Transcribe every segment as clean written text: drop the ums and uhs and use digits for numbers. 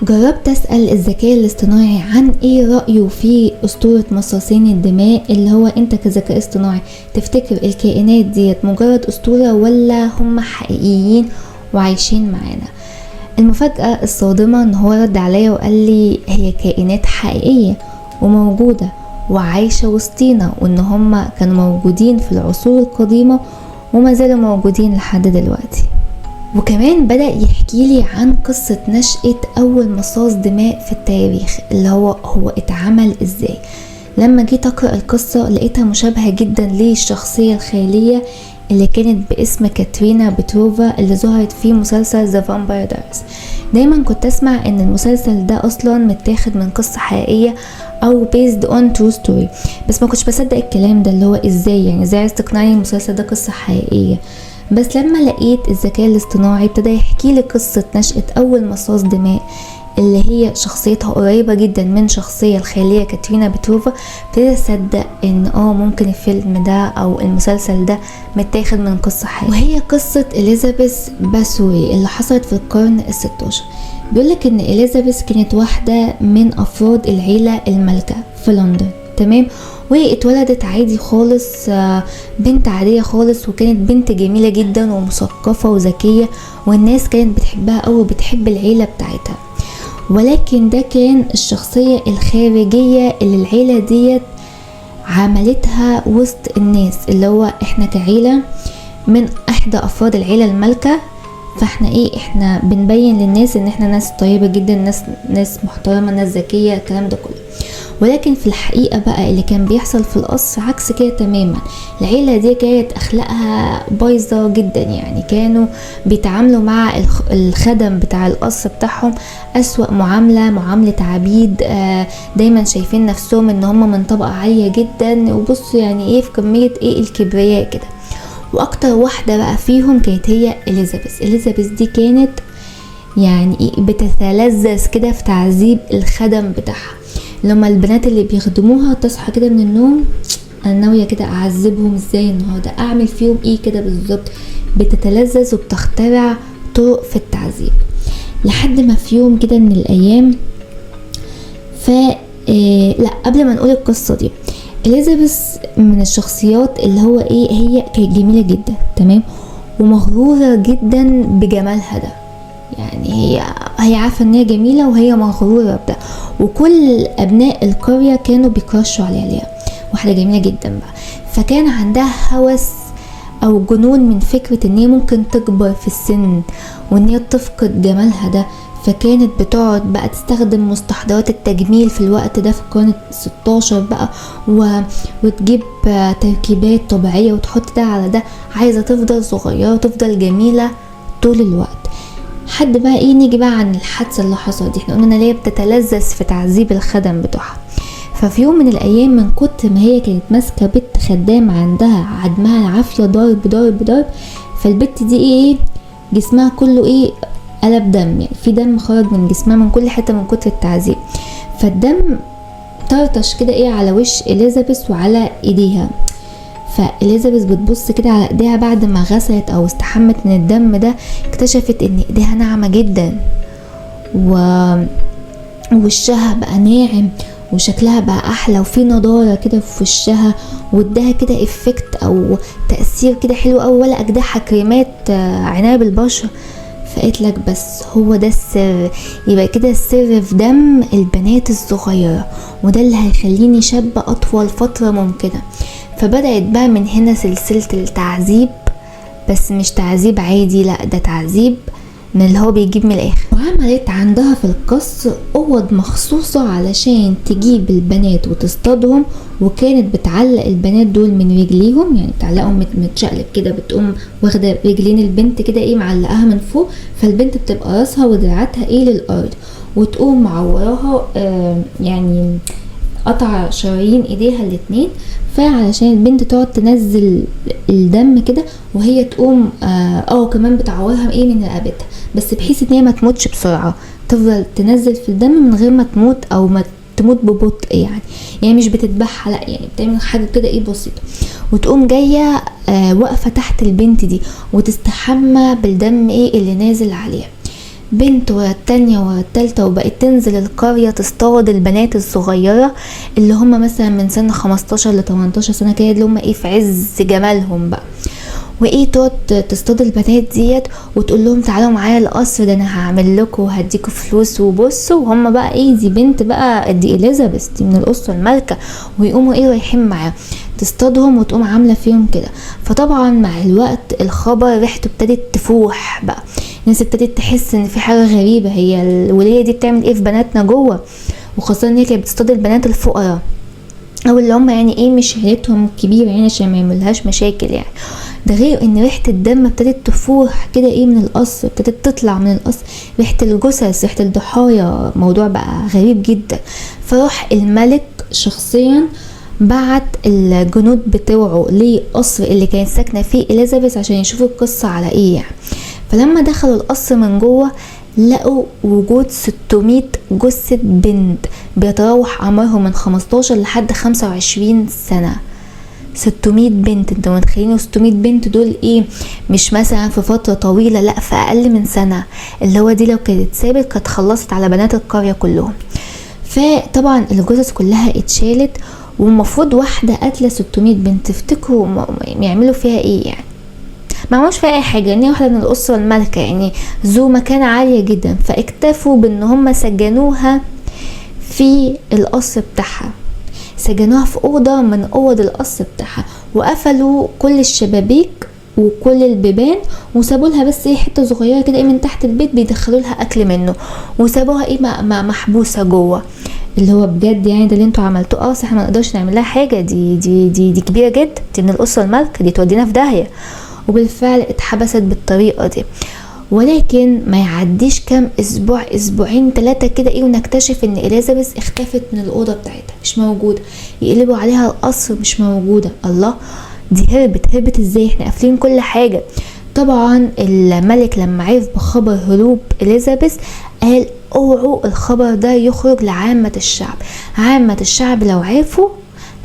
جربت أسأل الذكاء الاصطناعي عن ايه رأيه في أسطورة مصاصين الدماء، اللي هو انت كذكاء اصطناعي تفتكر الكائنات ديت مجرد أسطورة ولا هم حقيقيين وعايشين معانا؟ المفاجأة الصادمة ان هو رد عليا وقال لي هي كائنات حقيقية وموجودة وعايشة وسطينا، وان هم كانوا موجودين في العصور القديمة وما زالوا موجودين لحد دلوقتي. وكمان بدأ يحكي لي عن قصة نشأة أول مصاص دماء في التاريخ، اللي هو اتعمل ازاي. لما جيت أقرأ القصة لقيتها مشابهة جدا للشخصية الخيالية اللي كانت باسم كاترينا بتروفا اللي ظهرت في مسلسل The Vampire Diaries. دايما كنت اسمع ان المسلسل ده اصلا متاخد من قصة حقيقية او based on true story، بس ما كنتش بصدق الكلام ده، اللي هو ازاي يعني، ازاي عايز تقنعني المسلسل ده قصة حقيقية؟ بس لما لقيت الذكاء الاصطناعي ابتدى يحكي لي قصة نشأة أول مصاص دماء اللي هي شخصيتها قريبة جدا من شخصية الخيالية كاترينا بتروفا، ابتديت اصدق ان ممكن الفيلم ده او المسلسل ده متاخد من قصة حقيقية، وهي قصة اليزابيث باثوري اللي حصلت في القرن الستاشر. بيقولك ان اليزابيث كانت واحدة من افراد العيلة المالكة في لندن، تمام، واتولدت عادي خالص، بنت عادية خالص، وكانت بنت جميلة جدا ومثقفة وذكية، والناس كانت بتحبها أوي وبتحب العيلة بتاعتها. ولكن ده كان الشخصية الخارجية اللي العيلة ديت عملتها وسط الناس، اللي هو احنا كعيلة من احدى افراد العيلة المالكة، فاحنا ايه، احنا بنبين للناس ان احنا ناس طيبة جدا، ناس محترمة، ناس ذكية، الكلام ده كله. ولكن في الحقيقة بقى اللي كان بيحصل في القصر عكس كده تماما. العيلة دي كانت اخلاقها بايظة جدا، يعني كانوا بيتعاملوا مع الخدم بتاع القصر بتاعهم اسوأ معاملة، معاملة عبيد، دايما شايفين نفسهم ان هم من طبقة عالية جدا، وبصوا يعني ايه في كمية ايه الكبرياء كده. واكتر واحدة بقى فيهم كانت هي اليزابيث. اليزابيث دي كانت يعني إيه بتتلذذ كده في تعذيب الخدم بتاعها. لما البنات اللي بيخدموها تصحى كده من النوم، انا ناوية كده اعذبهم ازاي النهارده، اعمل فيهم ايه كده بالظبط. بتتلذذ وبتخترع طرق في التعذيب. لحد ما في يوم كده من الايام ف لا قبل ما نقول القصة دي، اليزابيث من الشخصيات اللي هو ايه، هي كانت جميلة جدا، تمام، ومغرورة جدا بجمالها ده، يعني هي عارفة ان هي جميلة وهي مغرورة بده، وكل ابناء القرية كانوا بيكرشوا عليها، واحدة جميلة جدا بقى. فكان عندها هوس او جنون من فكرة ان هي ممكن تكبر في السن وان هي تفقد جمالها ده، فكانت بتقعد بقى تستخدم مستحضرات التجميل في الوقت ده في القرن الستاشر بقى، وتجيب تركيبات طبيعية وتحط ده على ده، عايزة تفضل صغيرة وتفضل جميلة طول الوقت. حد بقى ايه، نيجي بقى عن الحادثة اللي حصلت دي، احنا قلنا ان هي بتتلذذ في تعذيب الخدم بتوعها. ففي يوم من الايام من كتر ما هي كانت ماسكة بنت خدام عندها عدمها العافية ضرب ضرب ضرب، فالبت دي ايه جسمها كله ايه قلب دم، يعني في دم خرج من جسمها من كل حتة من كتر التعذيب، فالدم طرطش كده ايه على وش اليزابيث وعلى ايديها. فاليزابيث بتبص كده على ايديها بعد ما غسلت او استحمت من الدم ده، اكتشفت ان ايديها ناعمة جدا ووشها بقى ناعم وشكلها بقى احلى وفي نضارة كده في وشها، واداها كده effect او تأثير كده حلو قوي، ولا اجدعها كريمات عناية بالبشرة. فقالت لك بس هو ده السر، يبقى كده السر في دم البنات الصغيرة، وده اللي هيخليني شابة اطول فترة ممكنة. فبدأت بقى من هنا سلسلة التعذيب، بس مش تعذيب عادي، لا ده تعذيب من اللي هو بيجيب من الاخر. وعملت عندها في القصر اوض مخصوصة علشان تجيب البنات وتصطادهم، وكانت بتعلق البنات دول من رجليهم، يعني بتعلقهم متشقلب كده، بتقوم واخدة رجلين البنت كده ايه معلقاها من فوق، فالبنت بتبقى راسها ودراعاتها ايه للارض، وتقوم معوراها، يعني قطع شرايين ايديها الاتنين، فعلشان البنت تقعد تنزل الدم كده وهي تقوم، كمان بتعورها ايه من رقبتها، بس بحيث ان هي ما تموتش بسرعة، تفضل تنزل في الدم من غير ما تموت او ما تموت ببطء، يعني مش بتذبحها، لا يعني بتعمل حاجة كده ايه بسيطة، وتقوم جاية، واقفة تحت البنت دي وتستحمى بالدم ايه اللي نازل عليها. بنت ورا التانية ورا التالتة، وبقت تنزل القرية تصطاد البنات الصغيرة اللي هم مثلا من سن 15 ل 18 سنة كده، اللي هم ايه في عز جمالهم بقى، وايه تقعد تصطاد البنات ديت وتقول لهم تعالوا معايا القصر ده، انا هعمل لكم وهديكوا فلوس وبصوا، وهم بقى ايه دي بنت بقى، دي اليزابيث دي من الاسرة المالكة، ويقوموا ايه رايحين معاها تصطادهم وتقوم عامله فيهم كده. فطبعا مع الوقت الخبر ريحته ابتدت تفوح بقى، الناس ابتدت تحس ان في حاجة غريبة، هي الوليه دي بتعمل ايه في بناتنا جوه، وخاصة ان هي كانت بتصطاد البنات الفقراء او اللي هم يعني ايه مش عيلتهم كبيرة يعني عشان ما يعملهاش مشاكل يعني. ده غير ان ريحه الدم ابتدت تفوح كده ايه من القصر، ابتدت تطلع من القصر ريحه الجثث، ريحه الضحايا، موضوع بقى غريب جدا. فراح الملك شخصيا بعت الجنود بتوعه لقصر اللي كانت ساكنة فيه اليزابيث عشان يشوفوا القصة على ايه يعني. فلما دخلوا القصر من جوه لقوا وجود 600 جثة بنت بيتراوح اعمارهم من 15 لحد 25 سنة. 600 بنت، انتوا متخيلين 600 بنت دول ايه؟ مش مثلا في فترة طويلة، لا في اقل من سنة، اللي هو دي لو كانت اتسابت كانت خلصت على بنات القرية كلهم. فطبعا الجثث كلها اتشالت، والمفروض واحدة قاتلة 600 بنت، تفتكروا يعملوا فيها ايه يعني؟ ما عملوش فيها اي حاجة، ان هي واحدة من الاسرة المالكة يعني ذو مكانة عالية جدا، فاكتفوا بان هم سجنوها في القصر بتاعها، سجنوها في أوضة من أوض القصر بتاعها، وقفلوا كل الشبابيك وكل البيبان، وسابوا لها بس ايه حتة صغيرة كده ايه من تحت البيت بيدخلوا لها اكل منه، وسابوها ايه محبوسة جوه. اللي هو بجد يعني ده اللي انتوا عملتوه؟ صح، ما نقدرش نعمل لها حاجة، دي دي دي دي كبيرة جدا، دي من الاسرة المالكة، دي تودينا في داهية. وبالفعل اتحبست بالطريقة دي. ولكن ما يعديش كام اسبوع، اسبوعين 3 كده ايه، ونكتشف ان اليزابيث اختفت من الاوضة بتاعتها، مش موجودة. يقلبوا عليها القصر، مش موجودة. الله، دي هربت، هربت ازاي؟ احنا قافلين كل حاجة. طبعا الملك لما عرف بخبر هروب اليزابيث قال اوعوا الخبر ده يخرج لعامة الشعب، عامة الشعب لو عرفوا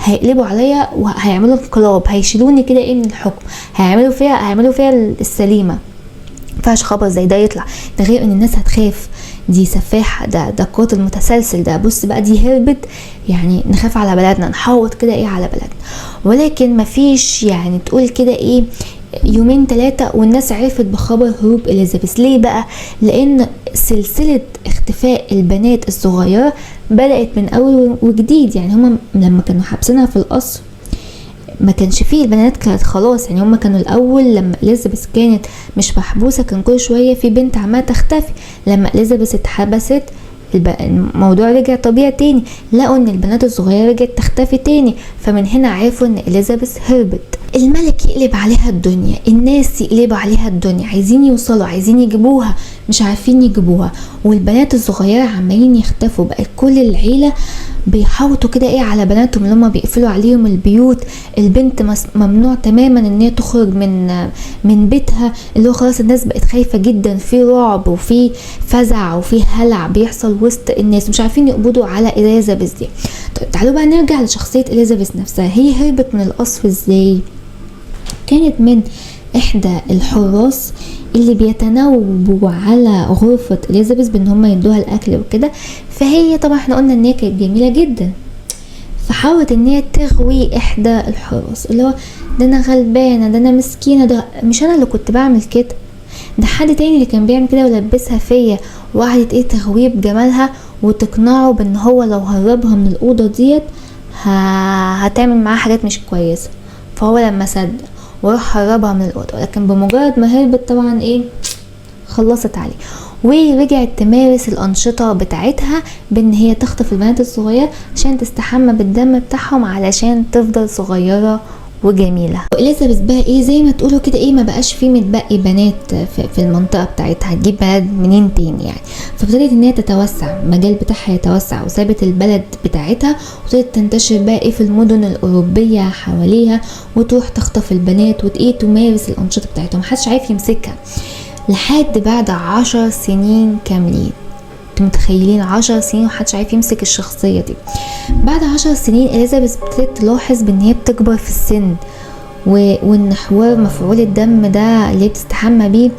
هيقلبوا عليا وهيعملوا انقلاب، هيشيلوني كده ايه من الحكم، هيعملوا فيها السليمة. مينفعش خبر زي ده يطلع، ده غير ان الناس هتخاف، دي سفاحة، ده قاتل متسلسل، ده بص بقى دي هربت، يعني نخاف على بلدنا، نحوط كده ايه على بلدنا. ولكن مفيش يعني تقول كده ايه يومين 3 والناس عرفت بخبر هروب اليزابيث. ليه بقى؟ لان سلسلة اختفاء البنات الصغيرة بدأت من اول وجديد. يعني هما لما كانوا حابسينها في القصر ما كانش فيه البنات، كانت خلاص يعني هما كانوا الاول لما اليزابيث كانت مش محبوسة كان كل شوية في بنت عمالة تختفي، لما اليزابيث اتحبست الموضوع رجع طبيعي تاني، لقوا ان البنات الصغيرة رجعت تختفي تاني، فمن هنا عرفوا ان اليزابيث هربت. الملك يقلب عليها الدنيا، الناس يقلبوا عليها الدنيا، عايزين يوصلوا، عايزين يجيبوها، مش عارفين يجيبوها، والبنات الصغيرة عمالين يختفوا. بقى كل العيلة بيحوطوا كده ايه على بناتهم اللي هم بيقفلوا عليهم البيوت، البنت ممنوع تماما ان هي تخرج من بيتها، اللي هو خلاص الناس بقت خايفة جدا، في رعب وفي فزع وفي هلع بيحصل وسط الناس، مش عارفين يقبضوا على اليزابيث دي. طيب تعالوا بقى نرجع لشخصية اليزابيث نفسها، هي هربت من القصر ازاي؟ كانت من احدى الحراس اللي بيتناوبوا على غرفة اليزابيث بان هم يدوها الاكل وكده، فهي طبعا احنا قلنا ان هي كانت جميلة جدا، فحاولت ان هي تغوي احدى الحراس، اللي هو ده انا غلبانة، ده انا مسكينة، ده مش انا اللي كنت بعمل كده، ده حد تاني اللي كان بيعمل كده ولبسها فيا، وقعدت ايه تغويه بجمالها وتقنعه بان هو لو هربها من الاوضة ديت هتعمل معاه حاجات مش كويسة. فهو لما صدق وراح هربها من الاوضة، ولكن بمجرد ما هربت طبعا ايه خلصت عليه، ورجعت تمارس الانشطة بتاعتها بان هي تخطف البنات الصغيرة عشان تستحمى بالدم بتاعهم علشان تفضل صغيرة وجميلة. واليزابيث بقى ايه زي ما تقولوا كده ايه ما بقاش في متبقي بنات في المنطقة بتاعتها، هتجيب بنات منين تاني يعني؟ فابتدت ان هي تتوسع، المجال بتاعها يتوسع، وسابت البلد بتاعتها وابتدت تنتشر بقى ايه في المدن الاوروبية حواليها، وتروح تخطف البنات وتايه تمارس الانشطة بتاعتها، محدش عارف يمسكها لحد بعد 10 سنين كاملين. انتوا متخيلين 10 سنين ومحدش عارف يمسك الشخصية دي؟ بعد 10 سنين اليزابيث ابتدت تلاحظ بان هي بتكبر في السن، وان حوار مفعول الدم ده اللي هي بتستحمى بيه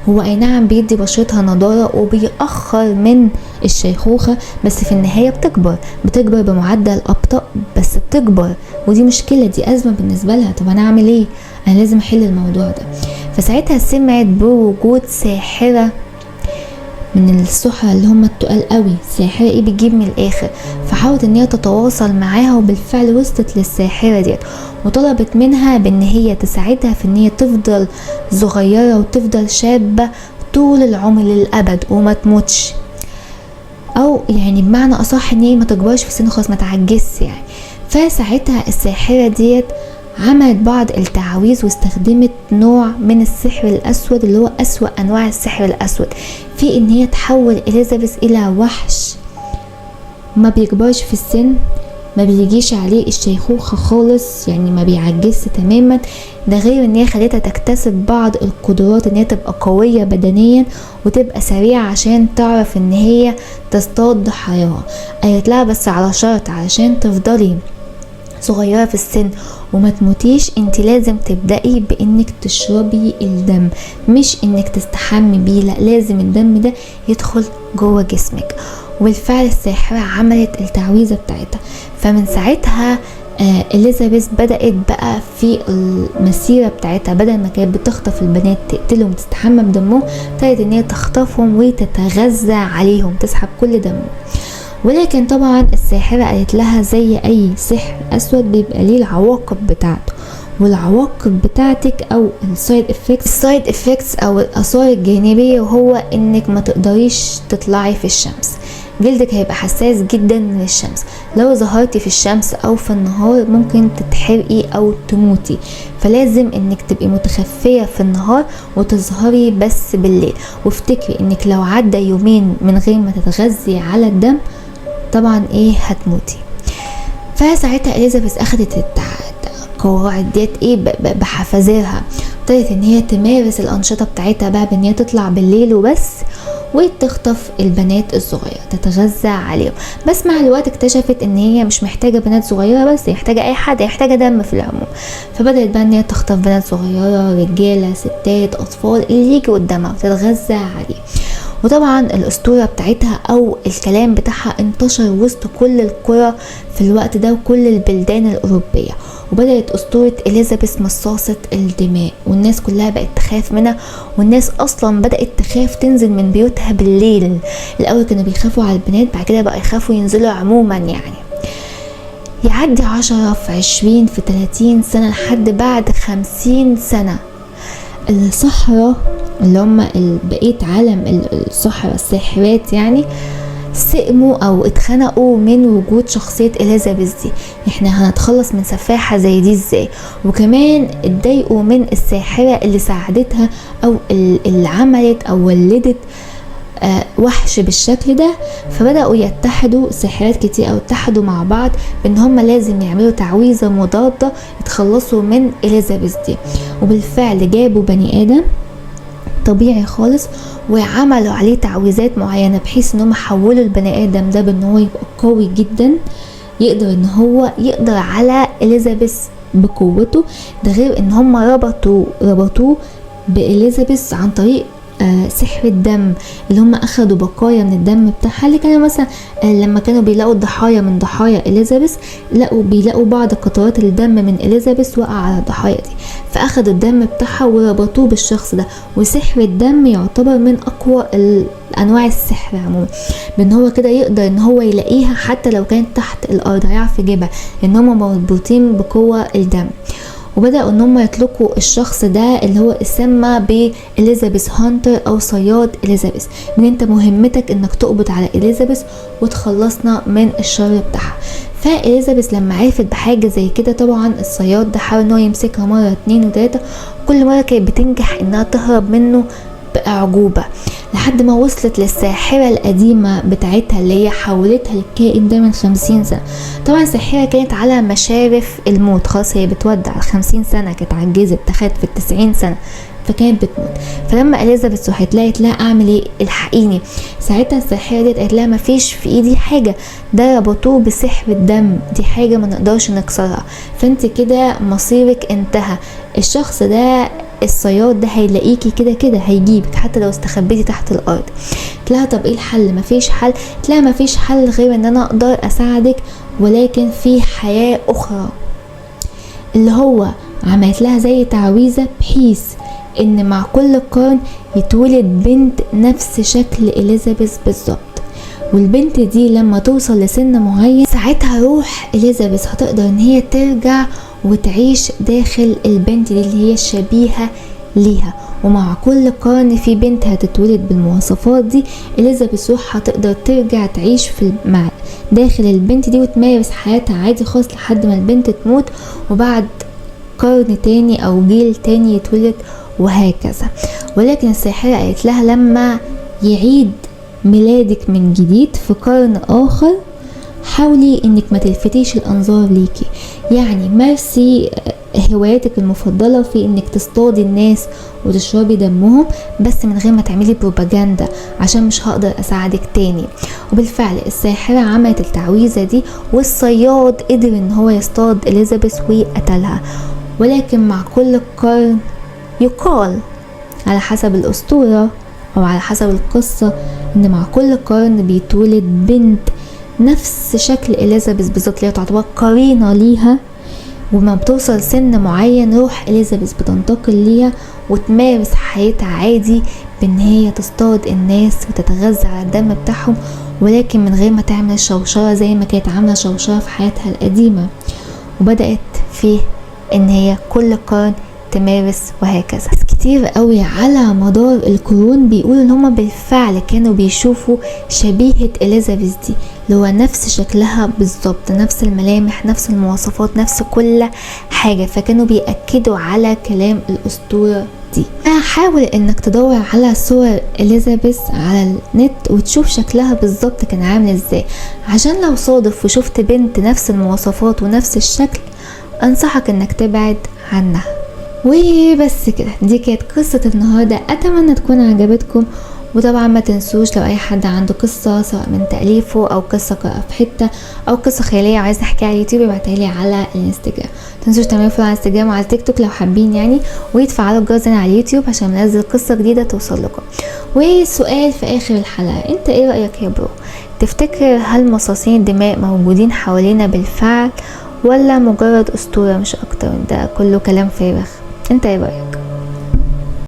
هو اي نعم بيدي بشرتها نضارة وبيأخر من الشيخوخة، بس في النهاية بتكبر بمعدل أبطأ، بس بتكبر، ودي مشكلة، دي أزمة بالنسبة لها. طب أنا أعمل إيه؟ أنا لازم أحل الموضوع ده. فساعتها سمعت بوجود ساحرة من السحرة اللي هم التقال قوي، ساحرة ايه بتجيب من الاخر. فحاولت ان هي تتواصل معاها، وبالفعل وصلت للساحرة ديت وطلبت منها بان هي تساعدها في ان هي تفضل صغيرة وتفضل شابة طول العمر للأبد وما تموتش، او يعني بمعنى اصح ان هي ما تكبرش في السن خالص، ما تعجزش يعني. فساعتها الساحرة ديت عملت بعض التعاويذ واستخدمت نوع من السحر الأسود اللي هو أسوأ أنواع السحر الأسود، في إن هي تحول إليزابيث إلى وحش ما بيكبرش في السن، ما بيجيش عليه الشيخوخة خالص، يعني ما بيعجزش تماما. ده غير ان هي خلتها تكتسب بعض القدرات، ان هي تبقى قوية بدنيا وتبقى سريعة عشان تعرف ان هي تصطاد ضحاياها. قالت لها بس على شرط، علشان تفضلي صغيرة في السن وما تموتيش انت لازم تبدأي بانك تشربي الدم، مش انك تستحمي بيه، لا لازم الدم ده يدخل جوه جسمك. وبالفعل الساحرة عملت التعويذة بتاعتها. فمن ساعتها اليزابيث بدأت بقى في المسيرة بتاعتها، بدل ما كانت بتخطف البنات تقتلهم تستحمى بدمهم، ابتدت ان هي تخطفهم وتتغذى عليهم، تسحب كل دمهم. ولكن طبعا الساحرة قالت لها زي اي سحر اسود بيبقى ليه العواقب بتاعته، والعواقب بتاعتك او ال side effects، ال side effects او الاثار الجانبية، وهو انك ما تقدريش تطلعي في الشمس، جلدك هيبقى حساس جدا من الشمس، لو ظهرتي في الشمس او في النهار ممكن تتحرقي او تموتي، فلازم انك تبقي متخفية في النهار وتظهري بس بالليل. وافتكري انك لو عدى يومين من غير ما تتغذي على الدم طبعا ايه هتموتي. فساعتها اليزابيث اخدت القواعد ديت ايه بحفاظيرها، ابتدت ان هي تمارس الانشطه بتاعتها بقى بان هي تطلع بالليل وبس وتخطف البنات الصغيره تتغذى عليهم. بس مع الوقت اكتشفت ان هي مش محتاجه بنات صغيره بس، هي محتاجه اي حد، هي محتاجه دم في العموم. فبدات بقى ان هي تخطف بنات صغيره، رجاله، ستات، اطفال، اللي يجي قدامها وتتغذى عليه. وطبعا الاسطوره بتاعتها او الكلام بتاعها انتشر وسط كل القرى في الوقت ده وكل البلدان الاوروبيه، وبدات اسطوره اليزابيث مصاصه الدماء، والناس كلها بقت تخاف منها، والناس اصلا بدات تخاف تنزل من بيوتها بالليل. الاول كانوا بيخافوا على البنات، بعد كده بقى يخافوا ينزلوا عموما. يعني يعدي 10 في 20 في 30 سنه لحد بعد 50 سنه، الصحراء اللي هم بقية عالم الصحراء الساحرات يعني سئموا او اتخنقوا من وجود شخصية اليزابيث دي، احنا هنتخلص من سفاحة زي دي ازاي؟ وكمان اتضايقوا من الساحرة اللي ساعدتها او اللي عملت او ولدت وحش بالشكل ده. فبدأوا يتحدوا ساحرات كتير او اتحدوا مع بعض بان هم لازم يعملوا تعويذة مضادة يتخلصوا من اليزابيث دي. وبالفعل جابوا بني ادم طبيعي خالص وعملوا عليه تعويذات معينة بحيث ان هم حولوا البني ادم ده بان هو يبقى قوي جدا، يقدر ان هو يقدر على اليزابيث بقوته. ده غير ان هم ربطوه باليزابيث عن طريق سحر الدم، اللي هم اخدوا بقايا من الدم بتاعها، اللي كانوا مثلا لما كانوا بيلاقوا الضحايا من ضحايا اليزابيث بيلاقوا بعض قطرات الدم من اليزابيث وقع على الضحايا دي، فاخدوا الدم بتاعها وربطوه بالشخص ده. وسحر الدم يعتبر من اقوى انواع السحر عموما، بان هو كده يقدر ان هو يلاقيها حتى لو كانت تحت الارض، هيعرف يجيبها ان هم مربوطين بقوة الدم. وبدأوا ان هم يطلقوا الشخص ده اللي هو اسمى باليزابيث hunter او صياد اليزابيث، ان انت مهمتك انك تقبض على اليزابيث وتخلصنا من الشر بتاعها. فاليزابيث لما عرفت بحاجة زي كده طبعا الصياد ده حاول ان هو يمسكها مرة 2 و3، كل مرة كانت بتنجح انها تهرب منه بأعجوبة، لحد ما وصلت للساحرة القديمة بتاعتها اللي هي حولتها للكائن ده من 50 سنة. طبعا الساحرة كانت على مشارف الموت، خلاص هي بتودع 50 سنة، كانت عجزت، دخلت في 90 سنة، فكانت بتموت. فلما اليزابيث صحت لها قالت لها اعمل ايه، الحقيني. ساعتها الساحرة ديت قالت لها مفيش في ايدي حاجة، ده ربطوه بسحر الدم، دي حاجة ما نقدرش نكسرها، فانت كده مصيرك انتهى. الشخص ده الصياد ده هيلاقيكي كده كده، هيجيبك حتى لو استخبيتي تحت الارض. قلت لها طب ايه الحل؟ مفيش حل. قلت لها مفيش حل غير ان انا اقدر اساعدك، ولكن في حياة اخرى. اللي هو عملت لها زي تعويذة بحيث ان مع كل قرن يتولد بنت نفس شكل اليزابيث بالظبط، والبنت دي لما توصل لسن معين ساعتها روح اليزابيث هتقدر ان هي ترجع وتعيش داخل البنت دي اللي هي شبيهة ليها. ومع كل قرن في بنت هتتولد بالمواصفات دي، اليزابيث روح هتقدر ترجع تعيش في مع داخل البنت دي وتمارس حياتها عادي خالص لحد ما البنت تموت، وبعد قرن تاني او جيل تاني يتولد وهكذا. ولكن الساحرة قالت لها لما يعيد ميلادك من جديد في قرن اخر حاولي انك ما تلفتيش الانظار ليكي، يعني مارسي هواياتك المفضلة في انك تصطادي الناس وتشربي دمهم، بس من غير ما تعملي بروباجندا عشان مش هقدر اساعدك تاني. وبالفعل الساحرة عملت التعويذة دي، والصياد قدر ان هو يصطاد اليزابيث وقتلها. ولكن مع كل قرن يقال على حسب الأسطورة أو على حسب القصة إن مع كل قرن بيتولد بنت نفس شكل إليزابيث بالظبط، اللي هي تعتبر قرينة ليها، وما بتوصل سن معين روح إليزابيث بتنتقل ليها وتمارس حياتها عادي بإن هي تصطاد الناس وتتغذى على الدم بتاعهم، ولكن من غير ما تعمل شوشرة زي ما كانت عاملة شوشرة في حياتها القديمة. وبدأت فيه إن هي كل قرن تمارس وهكذا. كتير قوي على مدار القرون بيقولوا ان هما بالفعل كانوا بيشوفوا شبيهة اليزابيث دي، اللي هو نفس شكلها بالظبط، نفس الملامح، نفس المواصفات، نفس كل حاجة، فكانوا بيأكدوا على كلام الأسطورة دي. حاول انك تدور على صور اليزابيث على النت وتشوف شكلها بالظبط كان عامل ازاي، عشان لو صادف وشفت بنت نفس المواصفات ونفس الشكل انصحك انك تبعد عنها. وبس كده، دي كانت قصة النهاردة، اتمنى تكون عجبتكم. وطبعا ما تنسوش لو اي حد عنده قصة سواء من تأليفه او قصة قرأها في حتة او قصة خيالية عايز احكيها على اليوتيوب يبعتها لي على الانستجرام. ما تنسوش تعملوا follow على الانستجرام وعلى التيك توك لو حابين يعني، وتفعلوا الجرس على اليوتيوب عشان ننزل قصة جديدة توصل لكم. وسؤال في اخر الحلقة، انت ايه رأيك يا bro؟ تفتكر هل مصاصين الدماء موجودين حوالينا بالفعل ولا مجرد أسطورة مش اكتر؟ ده كله كلام فارغ. انت ايه رأيك؟